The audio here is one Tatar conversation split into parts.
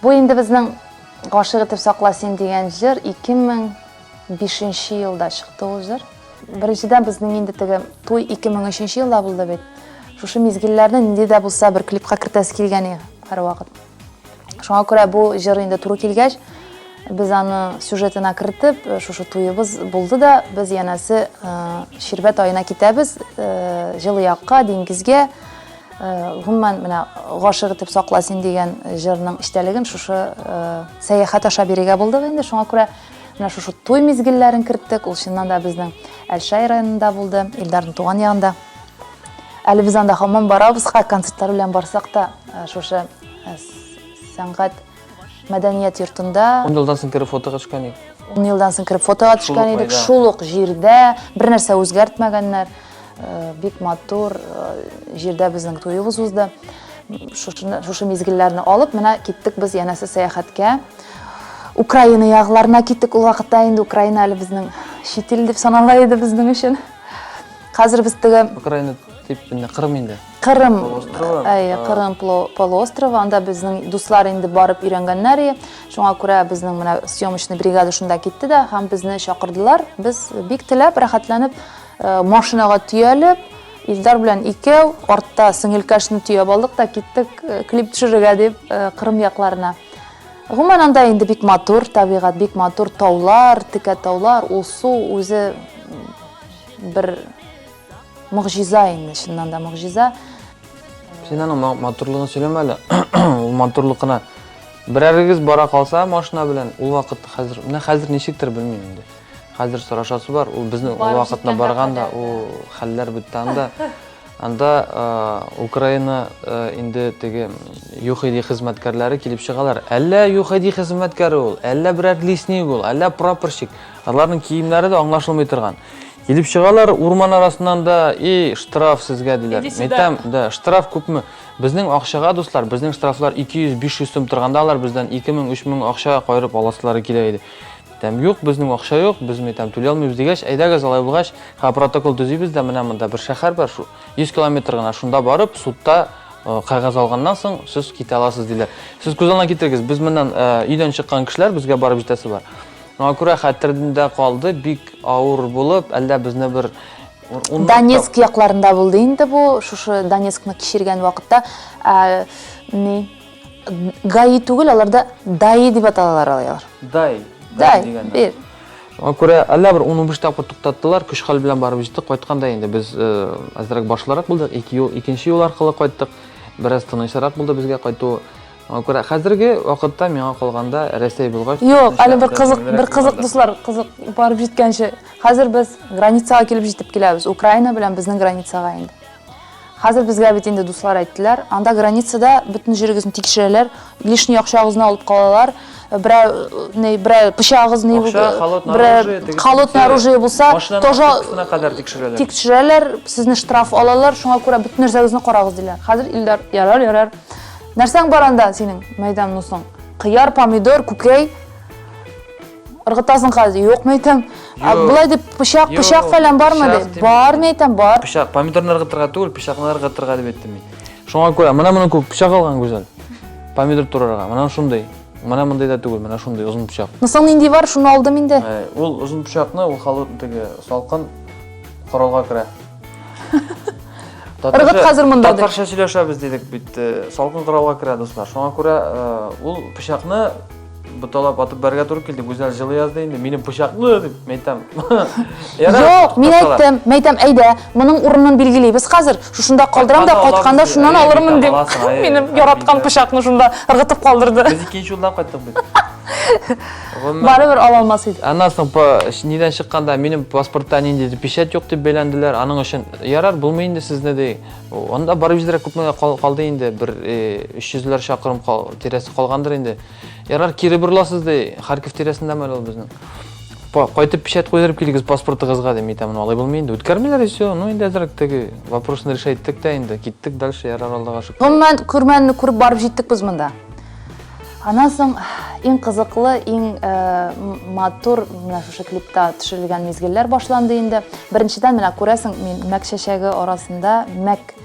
Бу инде безнең Гашыйк итеп сакла син дигән җыр 2005 елда чыкты ул җыр. Беренчедән безнең инде теге туй 2003 елда булды бит. Шушы мизгелләрне нинди дә булса бер клипка кертәсе килгән иде һәрвакыт. Шуңа күрә бу җыр инде туры килгәч, без аны сюжетына кертеп, шушы туебыз булды да, без янәсе Ширбәт аена китәбез, җылы якка, диңгезгә. Гомумән, менә Гашыйк итеп сакла син дигән җырның эчтәлеген шушы сәяхәт аша бирергә булдык инде. Шуңа күрә менә шушы туй мизгелләрен керттек. Ул чыннан да безнең Әлшәй районында булды, Илдарның туган ягында. Әле без анда һаман барабыз, концертлар белән барсак та, шушы сәнгать мәдәният йортында. Ун елдан соң кереп фотога төшкән идек. Ун елдан соң кереп фотога төшкән идек. Шул ук җирдә, бер нәрсә үзгәртмәгәннәр. Бик матур җирдә безнең туебыз узды. Шушы, шушы мизгелләрне алып, менә киттек без янәсе сәяхәткә. Украина якларына киттек. Ул вакытта инде Украина әле безнең чит ил дип санала иде безнең өчен. Хәзер без теге Украина дип инде Кырым инде. Кырым, әйе, Кырым полуостровы. Анда безнең дуслар инде барып өйрәнгәннәр. Шуңа күрә безнең менә съемочный бригада шунда китте дә һәм безне чакырдылар. Без бик теләп, рәхәтләнеп машинага төялеп, Илдар белән икәү артта сеңелкәшне төяп алдык та киттек клип төшерергә дип Кырым якларына. Гомумән анда инде бик матур табигать, бик матур таулар, текә таулар, ул су үзе бер могҗиза инде, чыннан да могҗиза. Син аның матурлыгын сөйләмә әле. Ул матурлык кына. Берәрегез бара калса машина белән, ул вакыт хәзер, менә хәзер ничектер белмим инде. Хәзер сорашасы бар, ул безнең ул вакытны барганда, ул хәлләр бетте анда. Анда Украина инде теге ЮХИДИ хезмәткәрләре килеп чыгалар. Әллә ЮХИДИ хезмәткәре ул, әллә берәр лесник ул, әллә прапорщик. Аларның киемнәре дә аңлашылмый торган. Килеп чыгалар урман арасыннан да, и штраф сезгә диләр. Әйтәм, да, штраф күпме? Безнең акчага, дуслар, безнең штрафлар 200-500 сум торганда алар бездән 2000-3000 акча каерып аласылары килә иде. Әйтәм, юк, безнең акча юк, без әйтәм, түли алмыйбыз дигәч, әйдәгез алай булгач, ха протокол төзибез дә, менә монда бер шәһәр бар, шу 100 километр гына, шунда барып, судта кәгазь алганнан соң сез китә аласыз диләр. Сез күз алдына китерегез, без моннан өйдән чыккан кешеләр, безгә барып җитәсе бар. Шуңа күрә хәтеремдә калды, бик авыр булып, әллә безне бер Донецк якларында булды инде бу, шушы Донецкны кичергән вакытта, ни, ГАИ түгел, аларда ДАИ дип аталалар алар. ДАИ. ДАИ дигән. Бер. Шуңа күрә әллә бер 10-15 тапкыр туктаттылар, көч-хәл белән барып җиттек. Кайтканда инде без әзрәк башлырак булдык, ике юл, икенче юл аркылы кайттык. Бераз тынычрак булды безгә кайту. Шуңа күрә хәзерге вакытта миңа калганда Рәсәй булгач, Юк, әле бер кызык, бер кызык, дуслар, кызык барып җиткәнче. Хәзер без границага килеп җитеп киләбез. Украина белән безнең границага инде. Хәзер безгә бит инде дуслар әйттеләр, анда границада бөтен җирегезне тикшерәләр, лишний акчагызны алып калалар, берәр ни, берәр пычагыз ни, Акча, холодное оружие, берәр холодное оружие булса, тоже кадәр тикшерәләр. Тикшерәләр, сезне штраф алалар, шуңа күрә бөтен нәрсәгезне карагыз диләр. Хәзер Илдар, ярар, ярар. Нәрсәң бар анда синең, мәйдан, ну соң? Кыяр, помидор, күкәй. Ыргытасың хәзер. Юк, мен әйтәм. Ә болай дип пычак, пычак фәлән бармы ди? Бар, мен әйтәм, бар. Пычак, помидорны ыргытырга түгел, пычакны ыргытырга дип әйттем мин. Шуңа күрә менә моның күп пычак алган Гүзәл. Помидор турарга. Менә шундый. Менә мондый да түгел, менә шундый озын пычак. Ну соң нинди бар, шуны алдым инде. Э, ул озын пычакны ул холод теге салкын коралга керә. Ыргыт хәзер монда. Татарча сөйләшәбез дидек бит. Э, салкын коралга керә, дуслар. Шуңа күрә э, ул пычакны Боталап атып бәргә туры килде. Гүзәл җылы язды инде. Минем пычакны дип мәйтәм. Юк, мин әйттем, мәйтәм, әйдә, моның урынын билгелибез хәзер. Шушында калдырам да, кайтканда шуннан алырмын дип. Минем яраткан пычакны шунда ыргытып калдырды. Без икенче юлдан кайттык бит. Барыбер ала алмас иде. Аннан соң нидән чыкканда минем паспортта ниндидер печать юк дип бәйләнделәр. Аның өчен ярар, булмый инде сезне ди. Анда барып җитәргә күпме калды инде, бер 300 ләр чакрым тирәсе калгандыр инде. Ярар, кире борыласыз ди, Харьков тирәсендәме әле ул безнең. Кайтып печать куйдырып килегез паспортыгызга ди, мин әйтәм, алай булмый инде. Үткәрмиләр и все. Ну инде әзрәк теге вопросны решать иттек тә инде, киттек дальше, ярар, Аллага шөкер. Гомумән, күрмәнне күреп барып җиттек без монда. Аннан соң иң кызыклы, иң матур менә шушы клипта төшерелгән мизгелләр башланды инде. Беренчедән менә күрәсең, мин мәк чәчәге арасында, мәк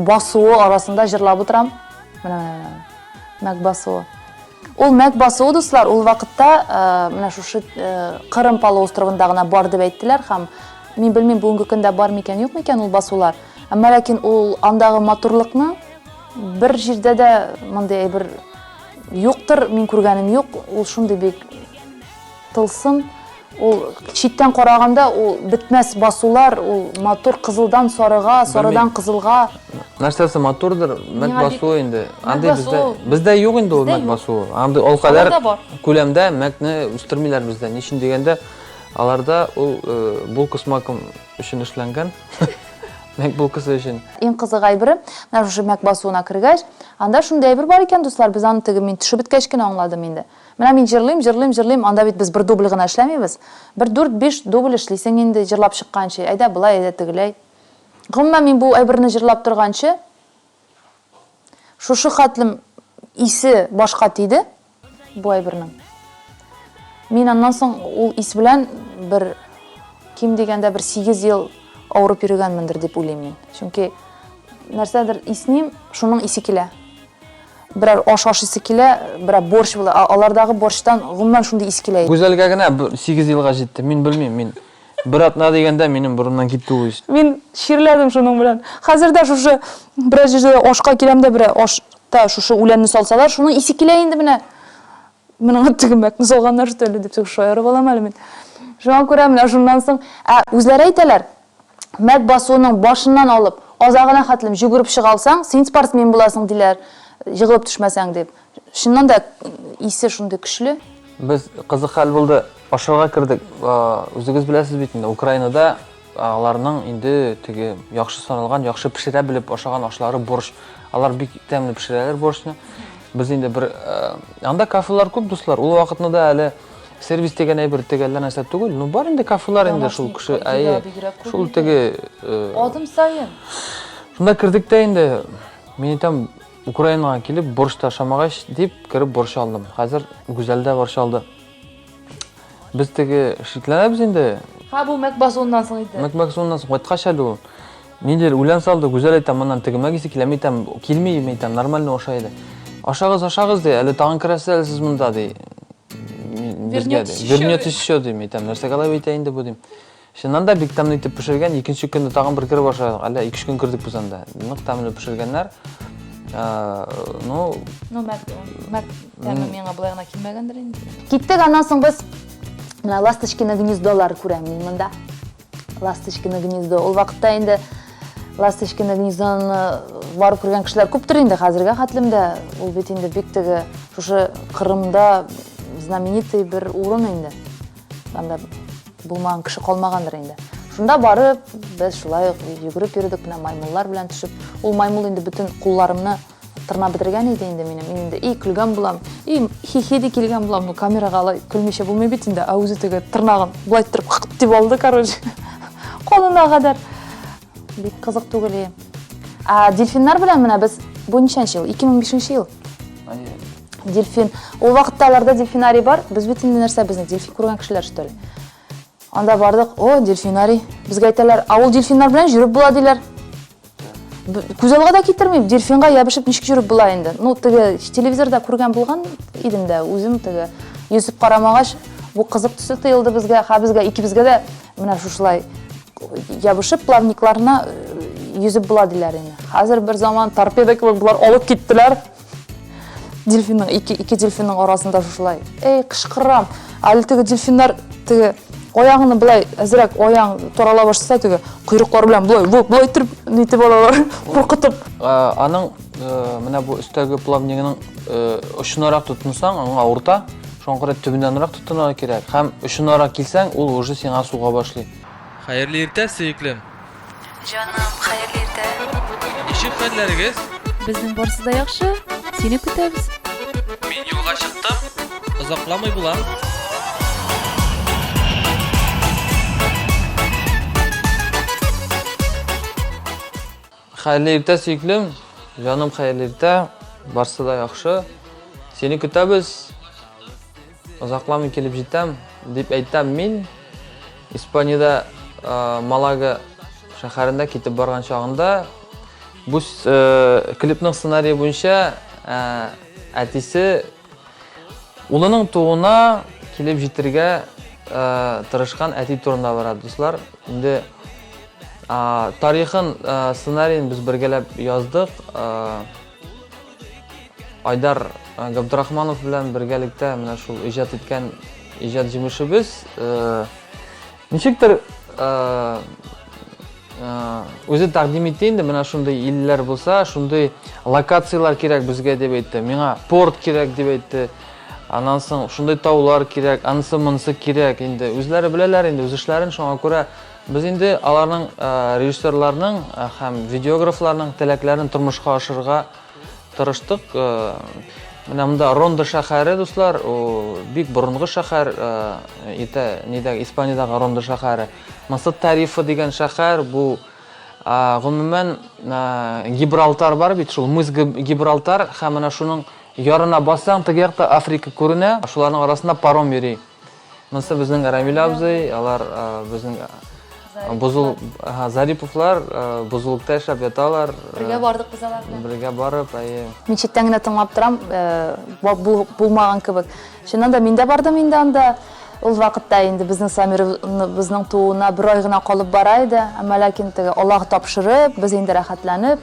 басуы арасында җырлап утырам. Менә мәк басуы. Ул мәк басуы, дуслар, ул вакытта менә шушы Кырым полуостровында гына бар дип әйттеләр һәм мин белмим, бүгенге көндә бар микән, юк микән ул басулар. Әмма ләкин ул андагы матурлыкны бер җирдә дә мондый әйбер юктыр, мин күргәнем юк. Ул шундый бик тылсым. Ул читтән караганда ул бетмәс басулар, ул матур кызылдан сарыга, сарыдан кызылга. Нәрсәсе матурдыр, мәк басуы инде. Андый бездә бездә юк инде ул мәк басуы. Андый ул кадәр күләмдә мәкне үстермиләр бездә. Ни өчен дигәндә, аларда ул э, булка с маком өчен эшләнгән. Мәк булкасы өчен. Иң кызык әйбере, менә шушы мәк басуына кергәч, анда шундый әйбер бар икән, дуслар, без аны теге мин төшеп беткәч кенә аңладым инде. Менә мин җырлыйм, җырлыйм, җырлыйм, анда бит без бер дубль гына эшләмибез. Бер дүрт-биш дубль эшлисең инде, җырлап чыкканчы, әйдә болай, әйдә тегеләй. Гомумән, мин бу әйберне җырлап торганчы, шушы хәтлем исе башка тиде бу әйбернең. Мин аннан соң ул ис белән бер, ким дигәндә, бер 8 ел авырып йөрегәнмендер дип уйлыйм мин. Чөнки нәрсәдер исним, шуның исе килә. Берәр аш ашыйсы килә, берәр борщ була. Ә алардагы борщтан гомумән шундый ис килә. Гүзәлгә генә 8 елга җитте. Мин белмим, мин бер атна дигәндә минем борыннан китте ул ис. Мин чирләдем шуның белән. Хәзер дә шушы берәр җирдә ашка киләм дә берәр ашта шушы үләнне салсалар, шуның исе килә инде менә. Моның теге мәкне салганнар что ли дип шаярып алам әле мин. Шуңа күрә менә шуннан соң, ә үзләре әйтәләр, мәк басуының башыннан алып, азагына хәтлем җөгереп чыга алсаң, син спортсмен буласың, диләр, җыгылып төшмәсәң дип. Чыннан да исе шундый көчле. Без кызык хәл булды, ашарга кердек. Үзегез беләсез бит инде, Украинада аларның инде теге яхшы саналган, яхшы пешерә белеп ашаган ашлары борщ. Алар бик тәмле пешерәләр борщны. Без инде бер э, анда кафелар күп, дуслар. Ул вакытны да әле сервис дигән әйбер теге әллә нәрсә түгел. Ну бар инде кафелар инде шул кеше, әйе. Шул теге э, адым саен. Шунда кердек тә инде. Мин әйтәм, Украинага килеп борщ та ашамагач дип кереп борщ алдым. Хәзер Гүзәл дә борщ алды. Без теге шикләнәбез инде. Ха, бу мәк басуыннан соң иде. Мәк басуыннан соң кайткач әле ул. Ниндидер үлән салды, Гүзәл әйтә, моннан теге мәк исе килә, мин әйтәм, килми, мин әйтәм, нормально ашай иде. Ашагыз, ашагыз ди, әле тагын керәсез әле сез монда ди. Безгә ди. Вернетесь еще ди, мин әйтәм, нәрсәгә алай әйтә инде бу дим. Чыннан да бик тәмле итеп пешергән, икенче көнне тагын бер кереп ашадык. Әллә ике-өч көн кердек без анда. Нык тәмле пешергәннәр. Ну, ну, мәк, мәк тәме миңа болай гына килмәгәндер инде. Киттек, аннан соң без менә Ласточкино гнездолар күрәм мин монда. Ласточкино гнездо. Ул вакытта инде Ласточкино гнездоны барып күргән кешеләр күптер инде хәзергә хәтлем дә. Ул бит инде бик теге шушы Кырымда знаменитый бер урын инде. Анда булмаган кеше калмагандыр инде. Шунда барып, без шулай ук йөгереп йөрдек, менә маймыллар белән төшеп. Ул маймыл инде бөтен кулларымны тырнап бетергән иде инде минем. Мин инде и көлгән булам, и хи-хи ди килгән булам. Ну камерага алай көлмичә булмый бит инде. Ә үзе теге тырнагын болай иттереп кык дип алды, короче. Колына кадәр. Бик кызык түгел. И. Ә дельфиннар белән менә без бу ничәнче ел? 2005 ел. Дельфин. Ул вакытта аларда дельфинарий бар. Без бит инде нәрсә безне дельфин күргән кешеләр что ли? Анда бардык, о, дельфинарий. Безгә әйтәләр, а ул дельфиннар белән йөреп була диләр. Күз алга да китермим, дельфинга ябышып ничек йөреп була инде. Ну, теге телевизорда күргән булган идем дә, үзем теге йөзеп карамагач, бу кызык төсле тоелды безгә, ха безгә икебезгә дә менә шушылай ябышып плавникларына э, йөзеп була диләр инде. Хәзер бер заман торпеда кебек болар алып киттеләр. Дельфинның ике, ике дельфинның арасында шушылай. Эй, кычкырам. Әле теге дельфиннар теге аягыңны былай әзрәк аяң тарала башласа теге койрыклары белән болай вот болай итеп нитеп алалар, куркытып. Аның менә бу өстәге плавнигының очынарак тотынсаң, аңа авырта. Шуңа күрә төбеннәнрәк тотынырга кирәк. Һәм очынарак килсәң, ул уже сиңа суга башлый. Хәерле иртә, сөеклем! Җаным, хәерле иртә. Ничек хәлләрегез? Безнең барысы да яхшы. Сине көтәбез. Мин юлга чыктым. Озакламый булам. Хәерле иртә, сөеклем. Җаным, хәерле иртә. Барысы да яхшы. Сине көтәбез. Озакламый килеп җитәм, дип әйтәм мин. Испаниядә Малага шәһәрендә китеп барган чагында бу клипның сценарие буенча әтисе Улының тууына килеп җитергә тырышкан әти турында бара, дуслар. Инде тарихын, сценариен без бергәләп яздык. Айдар Габдрахманов белән бергәлектә менә шул иҗат иткән иҗат җимешебез. Ничектер үзе тәкъдим итте инде, менә шундый илләр булса, шундый локацияләр кирәк безгә дип әйтте. Миңа порт кирәк дип әйтте. Аннан соң шундый таулар кирәк, анысы монысы кирәк инде. Үзләре беләләр инде үз эшләрен, шуңа күрә без инде аларның режиссерларның һәм видеографларның теләкләрен тормышка ашырырга Тырыштык. Менә монда Рондо шәһәре, дуслар, ул бик борынгы шәһәр, итә, нидә, Испаниядәге Рондо шәһәре. Монысы Тарифа дигән шәһәр, бу гомумән Гибралтар бар бит, шул мыс Гибралтар һәм менә шуның ярына бассаң, теге якта Африка күренә, шуларның арасында паром йөри. Монысы безнең Рамил абзый, алар безнең Бозул Зариповлар бозулыкта эшләп яталар. Бергә бардык без алар белән. Бергә барып, әйе. Мин читтән генә тыңлап торам, булмаган кебек. Чыннан да мин дә бардым инде анда. Ул вакытта инде безнең Самирыбызның тууына бер ай гына калып бара иде. Әмма ләкин теге Аллаһ тапшырып, без инде рәхәтләнеп,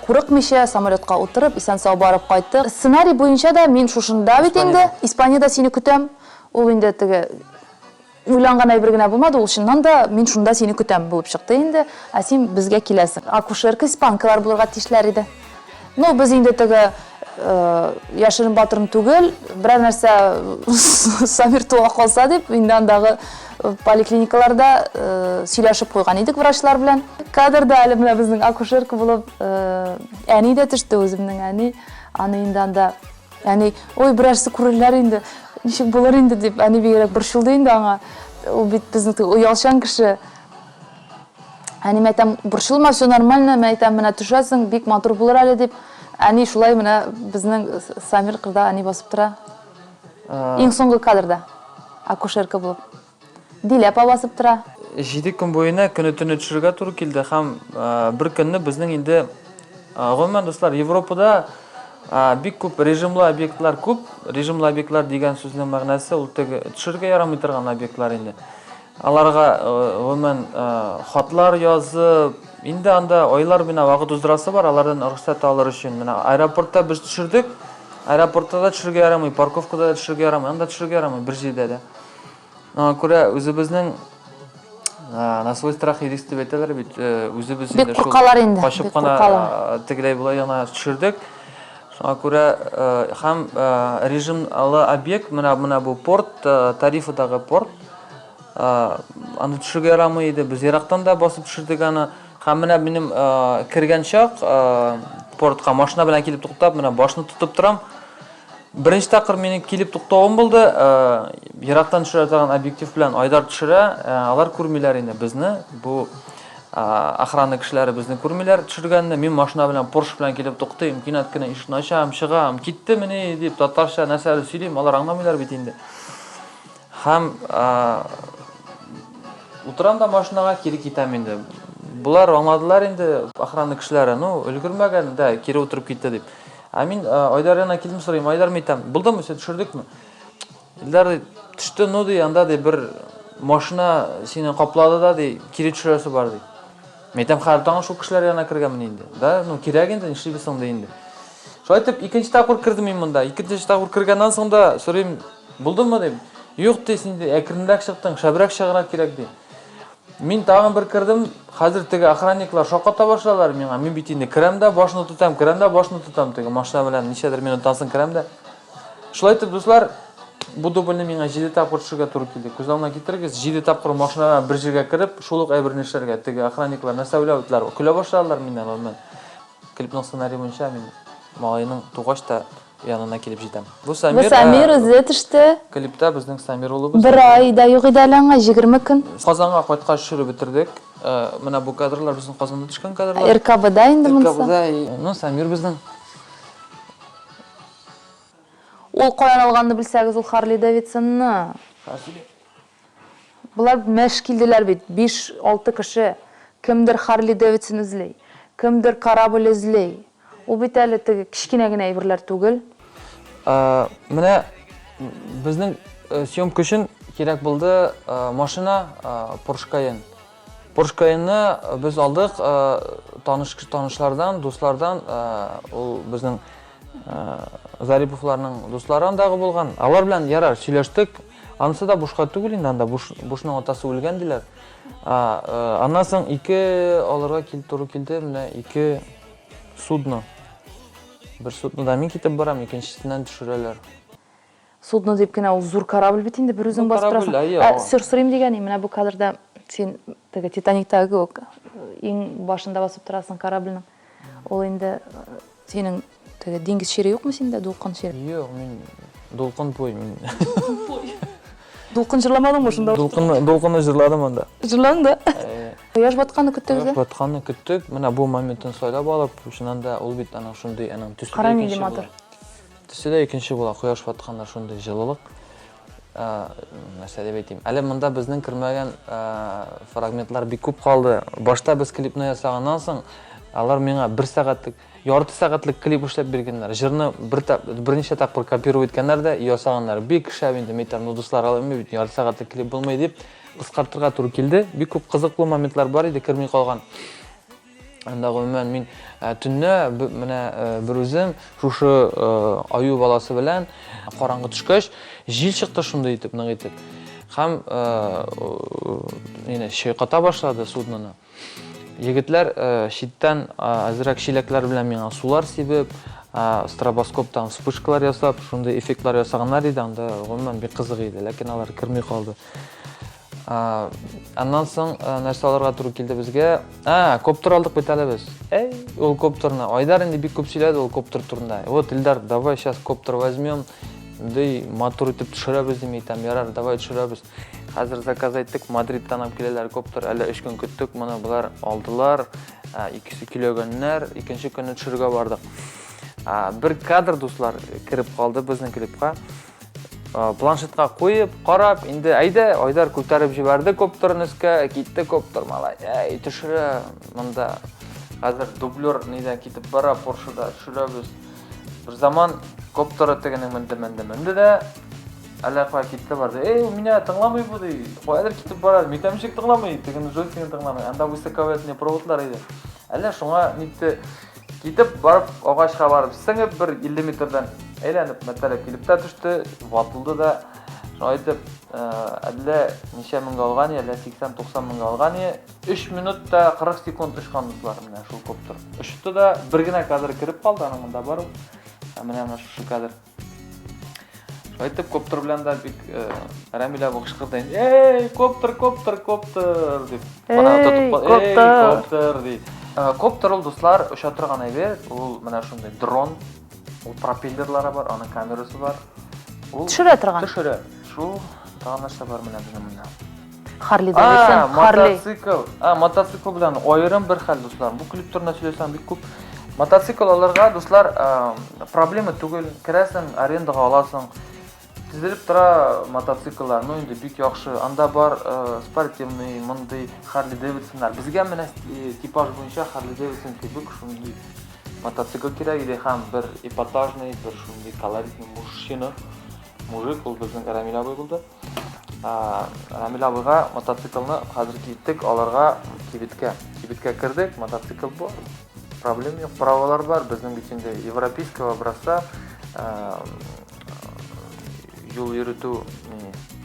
Курыкмыйча самолетка утырып, исән-сау барып кайттык. Сценарий буенча да мин шушында бит инде, Испаниядә сине көтәм. Ул инде теге уйланган әйбер генә булмады, ул чыннан да мин шунда сине көтәм булып чыкты инде, ә син безгә киләсең. Акушерка испанкалар булырга тиешләр иде. Ну, без инде теге яшерен батырын түгел, берәр нәрсә Самир туа калса дип, инде андагы поликлиникаларда сөйләшеп куйган идек врачлар белән. Кадрда әле менә безнең акушерка булып әни дә төште, үземнең әни. Аны инде анда әни, ой, берәрсе күрерләр инде, ничек булыр инде дип, әни бигрәк борчылды инде аңа. Ул бит безнең теге оялчан кеше. Әни, мин әйтәм, борчылма, все нормально, мин әйтәм, менә төшәсең, бик матур булыр әле дип. Әни шулай менә безнең Самир кырда әни басып тора. Иң соңгы кадрда акушерка булып. Дилә апа басып тора. Җиде көн буена көне-төне төшерергә туры килде һәм бер көнне безнең инде гомумән, дуслар, Европада бик күп режимлы объектлар күп. Режимлы объектлар дигән сүзнең мәгънәсе ул теге төшерергә ярамый торган объектлар инде. Аларга гомумән хатлар язып, инде анда айлар буена вакыт уздырасы бар, алардан рөхсәт алыр өчен. Менә аэропортта без төшердек, аэропортта да төшерергә ярамый, парковкада да төшерергә ярамый, анда төшерергә ярамый бер җирдә дә. Аңа күрә үзебезнең на свой страх и риск дип әйтәләр бит, үзебез инде шул инде, качып кына тегеләй болай гына төшердек. Шуңа күрә һәм режимлы объект, менә менә бу порт, Тарифадагы порт, аны төшерергә ярамый иде. Без ерактан да басып төшердек аны. Һәм менә минем кергән чак портка машина белән килеп туктап, менә башны тотып торам. Беренче тапкыр минем килеп туктавым булды. Ерактан төшерә торган объектив белән Айдар төшерә. Алар күрмиләр инде безне. Бу охрана кешеләре безне күрмиләр төшергәнне. Мин машина белән Porsche белән килеп туктыйм, кинәт кенә ишекне ачам, чыгам. Киттемени дип татарча нәрсәләр сөйлим, алар аңламыйлар бит инде. Һәм утырам да машинага кире китәм инде. Болар аңладылар инде охрана кешеләре, ну, өлгермәгән дә кире утырып китте дип. Ә мин Айдар янына килдем сорыйм, Айдар мин әйтәм, булдымы, все төшердекме? Илдар ди, төште, ну ди, анда ди бер машина сине каплады да ди, кире төшерәсе бар ди. Мин әйтәм, хәзер тагын шул кешеләр янына кергәнмен инде. Да, ну кирәк инде, нишлибез соң ди инде. Шулай итеп, икенче тапкыр кердем мин монда. Икенче тапкыр кергәннән соң да сорыйм, булдымы дип. Юк ди, син ди, әкренрәк чыктың, шәбрәк чыгырга кирәк ди. Мин тагын бер кердем, хәзер теге охранниклар шакката башладылар миңа. Мин бит инде керәм дә башны тотам, керәм дә башны тотам теге машина белән ничәдер минуттан соң керәм дә. Шулай итеп, дуслар, бу дубльне миңа 7 тапкыр төшергә туры килде. Күз алдына китерегез, 7 тапкыр машина белән бер җиргә кереп, шул ук әйберне эшләргә. Теге охранниклар нәрсә уйлап үттеләр? Көлә башладылар миннән, гомумән. Клипның сценарие буенча мин малайның тугач та янына килеп җитәм. Бу Самир. Бу Самир үзе төште. Клипта безнең Самир улыбыз. Бер ай да юк иде әле аңа, 20 көн. Казанга кайткач төшереп бетердек. Менә бу кадрлар безнең Казанда төшкән кадрлар. РКБда инде монысы. РКБда, ну, Самир безнең. Ул каян алганны белсәгез, ул Харли Дэвидсонны. Болар мәш килделәр бит, биш-алты кеше. Кемдер Харли Дэвидсон эзли, кемдер корабль эзли. Ул бит әле теге кечкенә генә әйберләр түгел. Менә безнең съемка өчен кирәк булды машина Porsche Cayenne. Porsche Cayenne-ны без алдык таныш танышлардан, дуслардан, ул безнең Зариповларның дуслары андагы булган. Алар белән ярар сөйләштек. Анысы да бушка түгел инде, анда буш, бушның атасы үлгән диләр. Аннан соң ике алырга кил туры килде, менә ике судно. Бер суднода мин китеп барам, икенчесеннән төшерәләр. Судно дип кенә ул зур корабль бит инде, бер үзең басып торасың. Ә, сер сорыйм дигән, менә бу кадрда син теге Титаниктагы кебек иң башында басып торасың корабльнең. Ул инде синең теге диңгез чире юкмы синдә, дулкын чире? Юк, мин дулкын пой мин. Дулкын җырламадыңмы шунда? Дулкынны, дулкынны җырладым анда. Җырладың да? Кояш батканны көттегез Кояш батканны көттек. Менә бу моментын сайлап алып, чыннан да ул бит аның шундый, аның төсе Кара нинди матур. Төсе дә икенче була, кояш батканда шундый җылылык. Нәрсә дип әйтим? Әле монда безнең кермәгән фрагментлар бик күп калды. Башта без клипны ясаганнан соң, алар миңа бер сәгатьлек, ярты сәгатьлек клип эшләп биргәннәр. Җырны бер берничә тапкыр копировать иткәннәр дә ясаганнар. Бик шәп инде, мин әйтәм, ну дуслар, алай бит, ярты сәгатьлек клип булмый дип кыскартырга туры килде. Бик күп кызыклы моментлар бар иде, керми калган. Анда гомумән мин э, төнлә менә э, бер үзем шушы э, аю баласы белән караңгы төшкәч, җил чыкты шундый итеп, нык итеп. Һәм инде чайката башлады судноны. Егетләр читтән әзрәк чиләкләр белән миңа сулар сибеп, стробоскоптан вспышкалар ясап, шундый эффектлар ясаганнар иде анда, гомумән бик кызык иде, ләкин алар керми калды. Аннан соң нәрсә алырга туры килде безгә? А, коптер алдык бит әле без. Әй, ул коптерны. Айдар инде бик күп сөйләде ул коптер турында. Вот, Илдар, давай сейчас коптер возьмем. Ди, матур итеп төшерәбез дим әйтәм. Ярар, давай төшерәбез. Хәзер заказ әйттек, Мадридтан алып киләләр коптер. Әле өч көн көттек, моны болар алдылар. Икесе көйләгәннәр, икенче көнне төшерергә бардык. Бер кадр, дуслар, кереп калды безнең клипка. Планшетка куеп, карап, инде әйдә, Айдар күтәреп җибәрде коптерны өскә, китте коптер, малай. Әй, төшерә монда. Хәзер дублер нидән китеп бара, Поршеда төшерәбез. Бер заман коптеры тегенең менде, менде, менде дә, әллә кая китте барды. Эй, у меня тыңламый бу ди. Каядыр китеп бара. Мин ничек тыңламый, тегенең джойстигын тыңламый. Анда высоковольтный проводлар иде. Әллә шуңа нитте. Китеп барып, агачка барып сеңеп, бер 50 метрдан әйләнеп, мәтәлеп килеп тә төште, ватылды да. Шулай итеп, э, әллә ничә меңгә алган, әллә 80-90 меңгә алган, 3 минут та 40 секунд очкан дуслар менә шул коптер. Очты да, бер генә кадр кереп калды, аның монда бар ул. Ә менә менә шушы кадр. Шулай итеп, коптер белән дә бик э, Рәмил абый кычкырды инде. Эй, коптер, коптер, коптер дип. Эй, коптер. Коптер ди. Э, коптер ул, дуслар, оча торган әйбер. Ул менә шундый дрон. Ул пропеллерлары бар, аның камерасы бар. Ул төшерә торган. Төшерә. Шул тагын нәрсә бар менә безнең монда. Харли Дэвидсон, Харли. Мотоцикл. А, мотоцикл белән аерым бер хәл, дуслар. Бу клип турында сөйләсәм бик күп. Мотоцикл алырга, дуслар, проблема түгел. Керәсең, арендага аласың. Тезелеп тора мотоцикллар. Ну инде бик яхшы. Анда бар спортивный, мондый Харли Дэвидсоннар. Безгә менә типаж буенча Харли Дэвидсон кебек шундый мотоцикл кирәк иде һәм бер эпатажный, бер шундый колоритный мужчина, мужик, ул безнең Рамил абый булды. Рамил абыйга мотоциклны хәзер киттек аларга кибеткә. Кибеткә кердек, мотоцикл бар. Проблем юк, правалар бар. Безнең бит инде европейского образца юл йөртү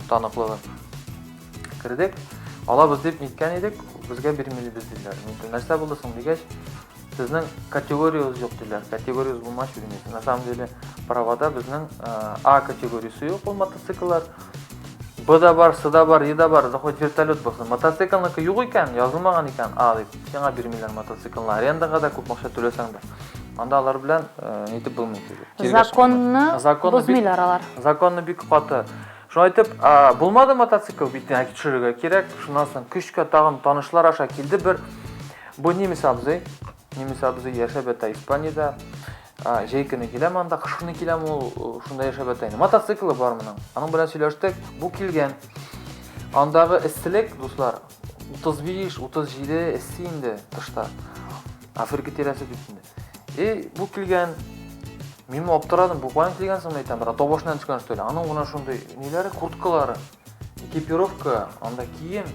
таныклыгы. Кердек, алабыз дип ниткән идек, безгә бирмилибез диделәр. Нәрсә булды соң дигәч, Сезнең категориягез юк диләр. Категориягез булмач бирмисез. На самом деле, правада безнең А категориясе юк ул мотоцикллар. Б да бар, С да бар, Е да бар, да хоть вертолет булсын. Мотоциклныкы юк икән, язылмаган икән А дип, сиңа бирмиләр мотоциклны. Арендага да күп акча түләсәң дә. Анда алар белән нитеп булмый. Законны бозмыйлар алар. Законны бик каты. Шулай итеп, булмады мотоцикл бит, төшерергә кирәк. Шуннан соң көчкә тагын танышлар аша килде бер Бу немец абзый, немец абзый яшәп ята Испаниядә. Җәй көне киләме анда, кыш көне киләме ул, шунда яшәп ята инде. Мотоциклы бар моның. Аның белән сөйләштек, бу килгән. Андагы эсселек, дуслар, 35, 37 эссе инде тышта. Африка тирәсе бит инде. И бу килгән. Мин аптырадым, бу каян килгән соң, әйтәм, бер тау башыннан төшкән что ли? Аның гына шундый ниләре, курткалары, экипировка, анда кием.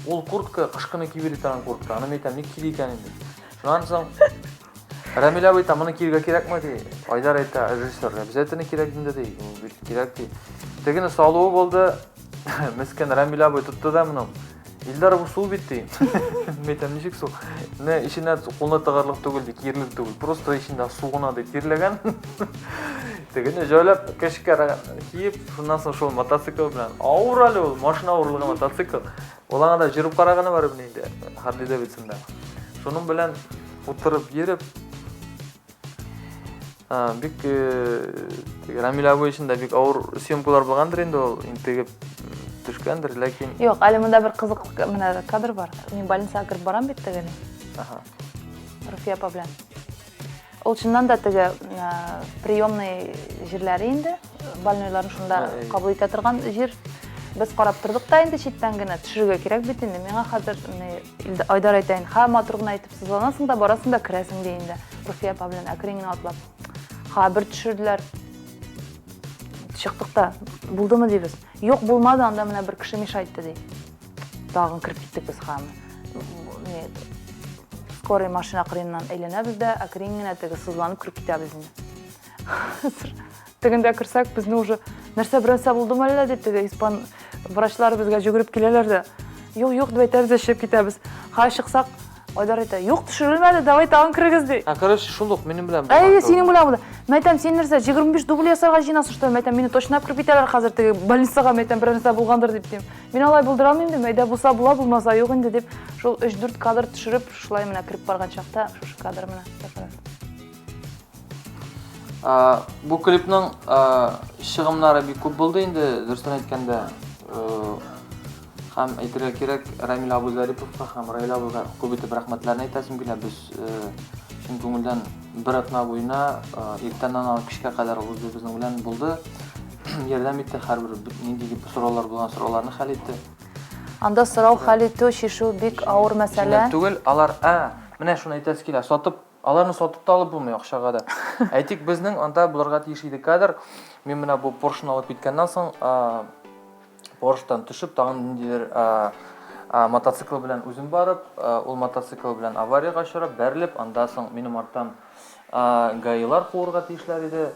Ул куртка кыш көне киеп йөри торган куртка. Аны мин әйтәм, ник киде икән инде? Шуннан соң Рәмил абый әйтә, моны киергә кирәкме ди. Айдар әйтә, режиссер, обязательно кирәк инде ди. Бит кирәк ди. Тегене салуы булды. Мескен Рәмил абый тотты да моны. Илдар бу су бит ди. Мин әйтәм, ничек су? Менә эченә кулны тыгарлык түгел ди, киерлек түгел. Просто эчендә су гына ди, тирләгән. Тегене җайлап кешкә киеп, шуннан соң шул мотоцикл белән. Авыр әле ул, машина авырлыгы мотоцикл. Ул аңа да йөреп караганы бар инде, Харли Дэвидсонда. Шуның белән утырып йөреп, бик Рамил абый өчен дә бик авыр съемкалар булгандыр инде ул, интегеп төшкәндер, ләкин Юк, әле монда бер кызык менә кадр бар. Мин больницага кереп барам бит тегене. Ага. Руфия апа белән. Ул чыннан да теге приемный җирләре инде, больнойларны шунда кабул итә торган җир. Без карап тордык та инде читтән генә, төшерергә кирәк бит инде. Миңа хәзер Айдар әйтә инде, ха, матур гына итеп сызланасың да, барасың да керәсең ди инде. Руфия апа белән әкрен генә атлап. Ха, бер төшерделәр. Чыктык та, булдымы дибез. Юк, булмады, анда менә бер кеше мешает ди. Тагын кереп киттек без ха. Скорый машина кырыеннан әйләнәбез дә, әкрен генә теге сызланып кереп китәбез инде. Тегендә керсәк, безне уже нәрсә берәрсә булдымы әллә дип теге испан врачлары безгә жүгереп киләләр дә. Юк, юк дип әйтәбез дә чыгып китәбез. Ха чыксак, Айдар әйтә, юк, төшерелмәде, давай тагын керегез ди. Ә, короче, шул ук минем белән. Әйе, синең белән булды. Мин әйтәм, син нәрсә, 25 дубль ясарга җыенасың, что ли? Мин әйтәм, мине точно кереп китәләр хәзер теге больницага, мин әйтәм, берәр нәрсә булгандыр дип дим. Мин алай булдыра алмыйм дим, әйдә булса була, булмаса юк инде дип, шул 3-4 кадр төшереп, шулай менә кереп барган чакта шушы кадр менә как раз. Бу клипның чыгымнары бик күп булды инде, дөресен әйткәндә. Һәм әйтергә кирәк, Рамил абый Зариповка һәм Раил абыйга күп итеп рәхмәтләрне әйтәсем килә. Без чын күңелдән бер атна буена иртәннән алып кичкә кадәр ул үзе безнең белән булды. Ярдәм итте, һәрбер нинди сораулар булган сорауларны хәл итте. Анда сорау хәл итү, чишү бик авыр мәсьәлә. Җиңел түгел, алар, ә, менә шуны әйтәсе килә, сатып, аларны сатып та алып булмый акчага да. Әйтик, безнең анда булырга тиеш иде кадр. Мин менә бу Поршны алып киткәннән соң, Порштан төшеп, тагын ниндидер мотоцикл белән үзем барып, ул мотоцикл белән авариягә очрап, бәрелеп, анда соң минем арттан ГАИлар куырга тиешләр иде.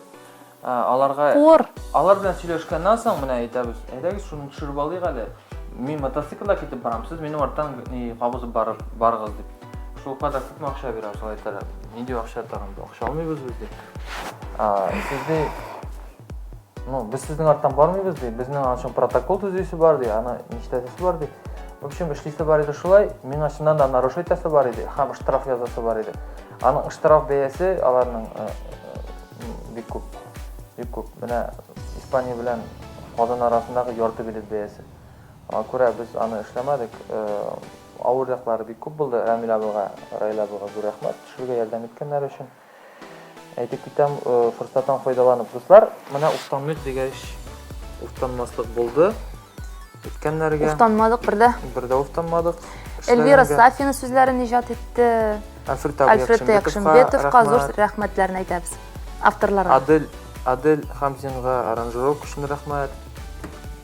Аларга Куыр. Алар белән сөйләшкәннән соң менә әйтәбез, әйдәгез шуны төшереп алыйк әле. Мин мотоциклда китеп барам, сез минем арттан кабызып барып барыгыз дип. Шул кадәр күпме акча бирәбез, алар әйтәләр. Нинди акча тагын? Акча алмыйбыз без ди. Сез ди, ну, без сезнең арттан бармыйбыз ди, безнең аның өчен протокол төзисе бар ди, аны нишләтәсе бар ди. В общем, эшлисе бар иде шулай, миңа чыннан да нарушить итәсе бар иде һәм штраф язасы бар иде. Аның штраф бәясе аларның бик күп. Бик күп. Менә Испания белән Казан арасындагы ярты билет бәясе. Аңа күрә без аны эшләмәдек. Авыр яклары бик күп булды. Рамил абыйга, Раил абыйга зур рәхмәт, төшерергә ярдәм иткәннәре өчен. Әйтеп китәм, форсаттан файдаланып, дуслар, менә уфтанмыйк дигәч, уфтанмаслык булды. Үткәннәргә. Уфтанмадык бер дә. Бер дә уфтанмадык. Эльвира Сафина сүзләрен иҗат итте. Альфред Альфред Якшимбетовка зур рәхмәтләрен әйтәбез. Авторларга. Адель Адель Хамзинга аранжировка өчен рәхмәт.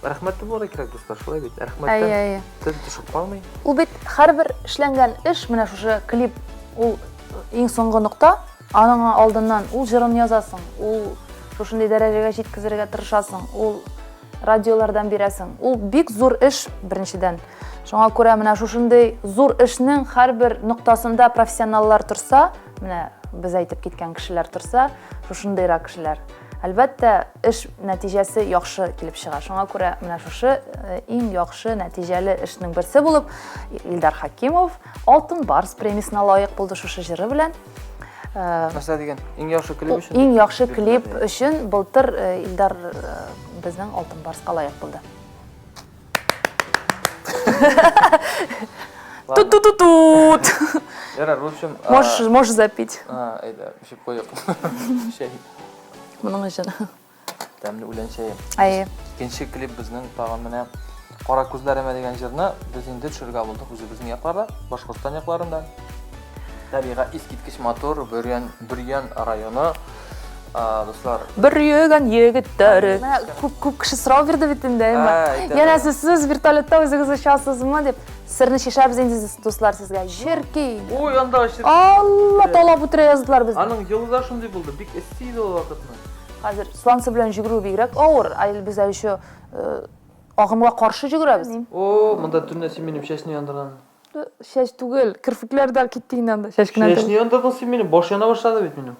Рәхмәтле булырга кирәк, дуслар, шулай бит. Рәхмәттән тел төшеп калмый. Ул бит һәрбер эшләнгән эш, менә шушы клип, ул иң соңгы нокта, аның алдыннан ул җырын язасың, ул шушындый дәрәҗәгә җиткезергә тырышасың, ул радиолардан бирәсең. Ул бик зур эш, беренчедән. Шуңа күрә менә шушындый зур эшнең һәрбер ноктасында профессионаллар торса, менә без әйтеп киткән кешеләр торса, шушындыйрак кешеләр. Әлбәттә, эш нәтиҗәсе яхшы килеп чыга. Шуңа күрә менә шушы э, иң яхшы нәтиҗәле эшнең берсе булып Илдар Хакимов Алтын Барс премиясенә лаек булды шушы җыры белән. Э, Нәрсә дигән? Иң яхшы клип өчен? Иң яхшы клип өчен былтыр э, Илдар э, безнең Алтын Барска лаек булды. Тут-тут-тут-тут. Ярар, в общем... Можешь, можешь запить. А, әйдә, эчеп куйык. Чәй. Моның өчен. Тәмле үлән чәе. Әйе. Икенче клип безнең тагын менә Кара күзләремә дигән җырны без инде төшерергә булдык үзебезнең якларда, Башкортстан якларында. Табигать искиткеч матур, Бөрьян, Бөрьян районы. Дуслар. Бер йөгән егетләре. Менә күп күп кеше сорау бирде бит инде, әйме. Янәсе сез вертолетта үзегез очасызмы дип. Серне чишәбез инде, дуслар, сезгә. Черки. Ой, анда черки. Алла талап үтерә яздылар безне. Аның елы да шундый булды, бик эссе иде ул вакытны. Хәзер сланцы белән йөгерү бигрәк авыр. Ә без әле еще агымга каршы йөгерәбез. О, монда төнлә син минем чәчне яндырган. Чәч түгел, керфекләр дә китте инде анда, чәч кенә түгел. Чәчне яндырдың син минем, баш яна башлады бит минем.